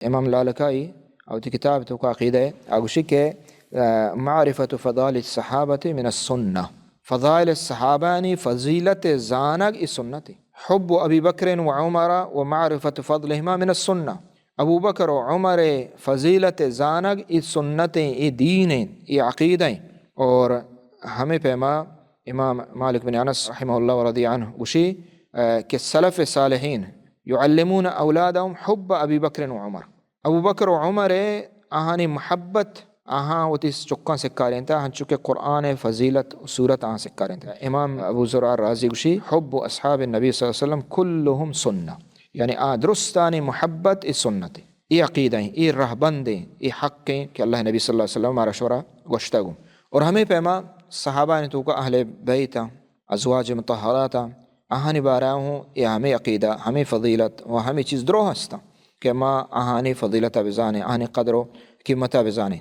امام لالکائی وتی کتاب توکا عقیدہ ءَ آ گوشی کہ، آ، معرفت فضائل الصحابہ من السنہ، فضائل صحابانی فضیلت زانگ ای سنت، حب ابی بکر و عمر و معرفت فضلہما من السنہ، ابو بکر و عمر فضیلت زانگ ای سنت، ای دین، ای عقیدہ۔ اور ہمے پیما امام مالک بن انس رحمہ اللہ و رضی عنہ گوشی، آ، کہ سلف صالحین یعلمون اولادهم حب ابی بکر و عمر۔ ابو بکر و عمر ءَ آہانی محبت آہاں وتی چکاں سکارینتا، ہنچو کہ قرآن ءِ فضیلت و سورت آہاں سکارینتا۔ امام ابو زرعہ رازی گوشی، حب اصحاب النبی صلی اللہ علیہ وسلم کلهم سنہ، یعنی آ درستانی محبت ای سنت، ای عقیدہ ایں، ای رہبند ایں، ای حق ایں کہ اللہ نبی صلی اللہ علیہ وسلم مارا شورا گوشتگ۔ اور ہمے پیما صحابانی توکا اہل بیت، ازواج مطہرات، آہانی بارہ ہوں اے ہمے عقیدہ، ہمے فضیلت و ہمے چیز درو ہستاں کہ ما آہانی فضیلت بزانیں، آہانی قدر و قیمت بزانیں۔